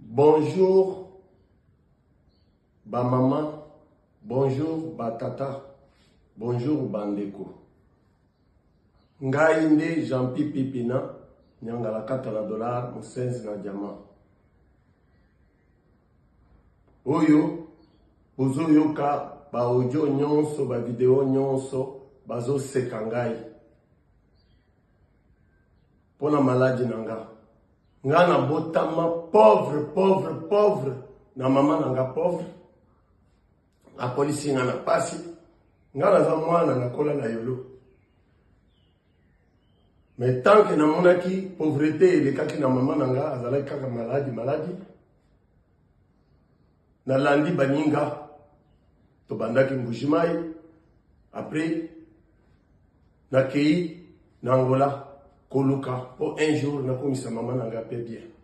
Bonjour ba maman, bonjour ba tata, bonjour ba ndeko. Ngai nde Jean-Pi Pipina, nyangalakata na dollar, mosenzi na diamant. Oyo bozoyoka ba audio nyonso, ba video nyonso bazoseka ngai mpo na maladi na nga. Nga na botama pauvre, pauvre, pauvre na mama na nga pauvre, akolisi nga na pasi. Nga naza mwana nakola na yolo, mais tant que namonaki pauvreté elekaki na mama na nga, azalaki kaka maladi maladi. Nalandi baninga, tobandaki Mbujimayi, après nakei na Angola koluka mpo un jour nakomisa mama na nga mpe bien.